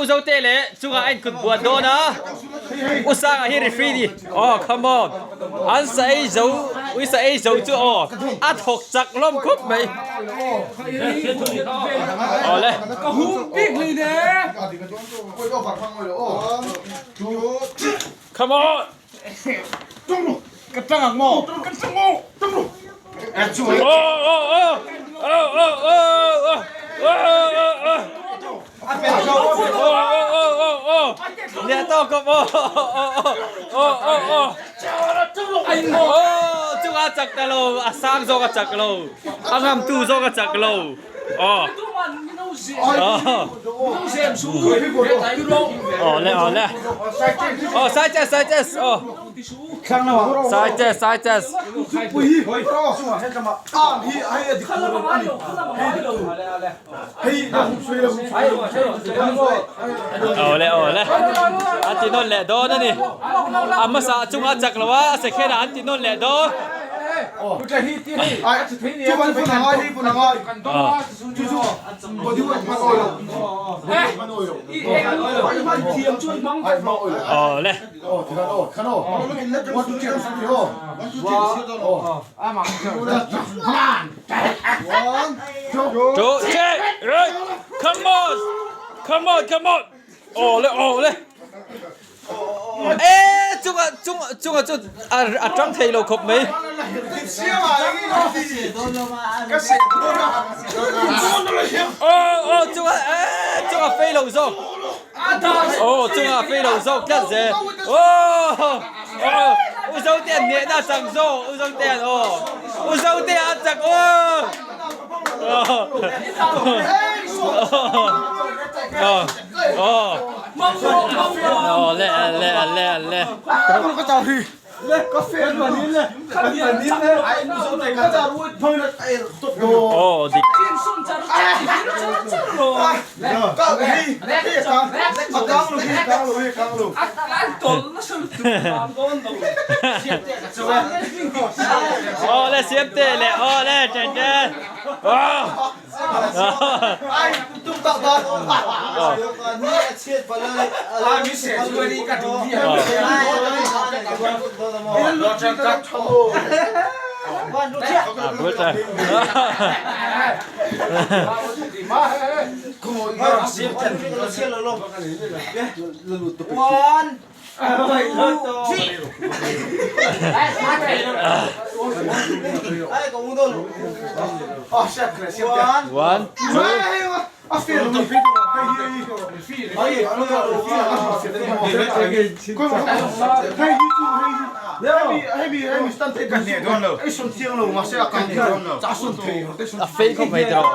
U Zote leh chungah a inkut buan dawn a, U Sanga hi referee ni. Aw come on. An sa ei zo, ui sa ei zo chu aw a thawk chak hlawm khawp mai. Awle. Ka hum bik hlei ne. Come on. Ka tang ang maw? Ka tang aw. Tang ru. Oh oh oh. Oh oh oh oh. Oh oh oh. Oh oh oh oh oh. Nia to kom oh oh oh oh oh oh. Oh chunga chak ta lo, a sang zawk a chak lo. A ngam tu zawk a chak lo. Oh. Oh le oh le. Oh sai ches sai ches oh. Sai ches sai ches. Oh le oh le. An ti nawn leh dawn a ni. A hmasa chunga chak lo a, a second ah an ti nawn leh dawn. Aw le. Two, three, right. Come on. Come on, come on. Aw le, aw le. E chunga chunga chunga chu a tang thei lo khawp mai. Aw aw chunga e chunga fei lo zawk. Aw chunga fei lo zawk tlat zel. Aw aw u Zote an hnehna a chak zawk u Zote an aw u Zote a chak aw. Aw aw. Aw le le le le. Aw dik. Aw le siam te le aw le chen chen. Aw. One. One, two. A fei khawp mai tiraw.